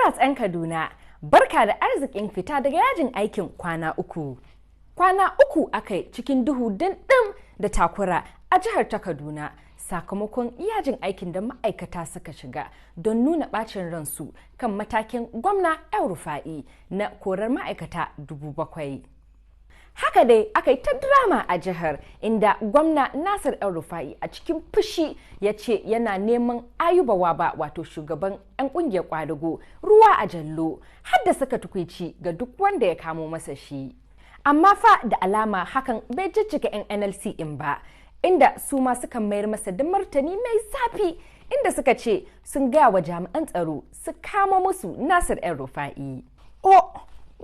Congrats 'yan Kaduna! Barka da arzikin fita daga yajin aikin kwana 3. Kwana 3 aka yi cikin duhu dindin da takura a jihar ta Kaduna sakamakon yajin aikin da ma'aikata suka shiga don nuna bacin ransu kan matakin gwamna El Rufa'i na korar ma'aikata 7,000. Haka dai aka yi ta drama a jihar, inda gwamna Nasir El Rufa'i a cikin fushi ya ce yana neman Ayuba Waba, wato shugaban 'yan kungiyar kwadago, ruwa a jallo, har da saka tukwici ga duk wanda ya kamo masa shi. Amma fa da alama hakan bai jijjiga 'yan NLC in ba, inda su ma suka mayar masa da martani mai zafi, inda suka ce sun gaya wa jami'an tsaro su kama musu Nasir El Rufa'i. Oh,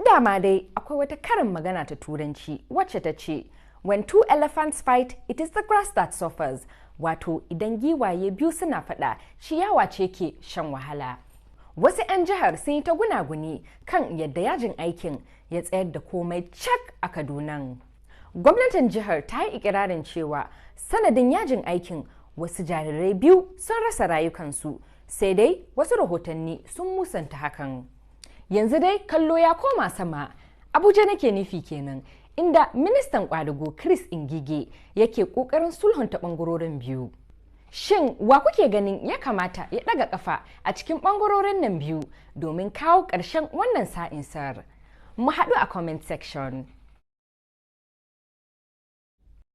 dama dai akwai wata karin magana ta Turanci wacce ta ce, "When two elephants fight, it is the grass that suffers." Wato idan giwaye biyu suna fada, ciyawa ce ke shan wahala. Wasu 'yan jihar sun yi ta gunaguni kan yadda yajin aikin ya tsayar da komai cak a Kadunan. Gwamnatin jihar ta yi ikirarin cewa sanadin yajin aikin wasu jarirai biyu sun rasa rayukansu, sai dai wasu rahotanni sun musanta hakan. Yanzu dai kallo ya koma sama, Abuja nake nufi kenan, inda ministan kwadago Chris Ingige yake kokarin sulhunta bangarorin biyu. Shin wa kuke ganin ya kamata ya daga kafa a cikin bangarorin nan biyu domin kawo ƙarshen wannan sa'insar? Mu haɗu a comment section.